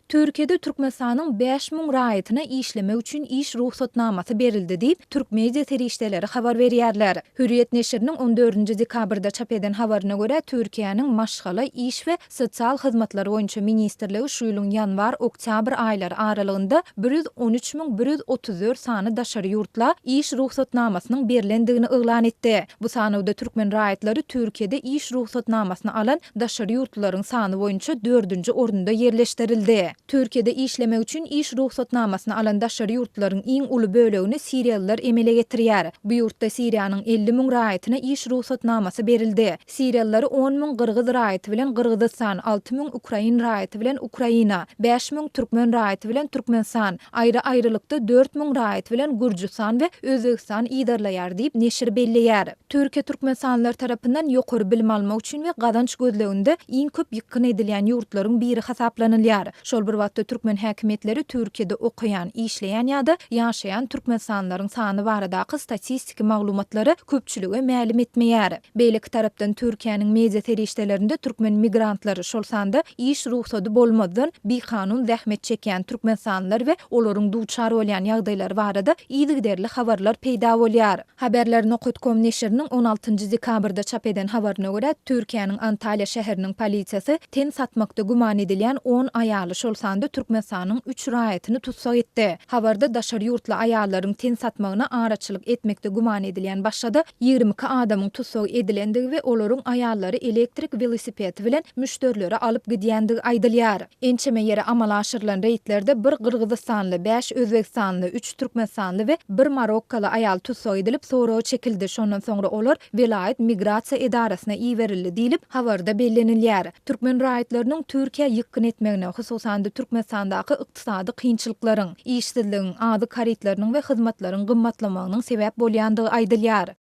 Türkiýede Türkmenistanyň 5000 raýatyna işlemek üçin iş rugsatnamasy berildi diýip, türk media serişdeleri habar berýärler. Hürriýet neşiriniň on dördünji dekabrda çap eden habaryna görä, Türkiýäniň Maşgala, iş we sosial hyzmatlar boýunça ministrligi şu ýylyň ýanwar-oktýabr aýlary aralygynda 113 134 sany daşary ýurtla iş rugsatnamasynyň berlendigini yglan etdi. Bu sanawda türkmen raýatlary Türkiýede iş rugsatnamasyny alan daşary ýurtlularyň sany boýunça dördünji orunda ýerleşdirildi. Türkiýede işlemek üçin iş rugsatnamasyny alan daşary ýurtlularyň iň uly bölegini siriýalylar emele getirýär. Bu ýurtda Siriýanyň 50 müň raýatyna iş rugsatnamasy berildi. Siriýalylary on müň gyrgyz raýaty bilen Gyrgyzystan, 6000 ukrain raýaty bilen Ukraina, 5000 türkmen raýaty bilen Türkmenistan, aýry-aýrylykda 4000 raýat bilen Gürjüstan we Özbegistan yzarlaýar diýip, neşir belleýär. Türkiýe türkmenistanlylar tarapyndan ýokary bilim almak üçin we gazanç gözleginde iň köp ýykgyn edilýän ýurtlaryň biri hasaplanylýar. Şol bir wagtda türkmen häkimiýetleri Türkiýede okaýan, işleýän ýa-da ýaşaýan türkmenistanlylaryň sany baradaky statistiki maglumatlary köpçülige mälim etmeýär. Beýleki tarapdan Türkiýäniň media serişdelerinde türkmen migrantlary, şol sanda iş rugsady bolmazdan bikanun zähmet çekýän türkmenistanlylar we olaryň duçar bolýan ýagdaýlary barada yzygiderli habarlar peýda bolýar. Haberler nokat kom neşiriniň on altynjy dekabrda çap eden habaryna görä, Türkiýäniň Antalýa şäheriniň polisiýasy ten satmakda güman edilýän on aýaly, şol sanda Türkmenistanyň üç raýatyny tussag etdi. Habarda daşary ýurtly aýallaryň ten satmagyna araçylyk etmekde güman edilýän başga-da 22 adamyň tussag edilendigi we olaryň aýallary elektrik welosipedi bilen müşderilere alyp gidýändigi aýdylýar. Ençeme ýere amala aşyrylan reýdlerde bir gyrgyzystanly, bäş özbegistanly, üç türkmenistanly we bir marokkaly aýal tussag edilip, soraga çekildi, şondan soňra olar welaýat migrasiýa edarasyna iberildi diýlip, habarda bellenilýär. Türkmen raýatlarynyň Türkiýä ýykgyn etmegine, hususan-da Türkmenistandaky ykdysady kynçylyklaryň, işsizligiň, azyk harytlarynyň we hyzmatlaryň gymmatlamagynyň sebäp bolýandygy aýdylýar.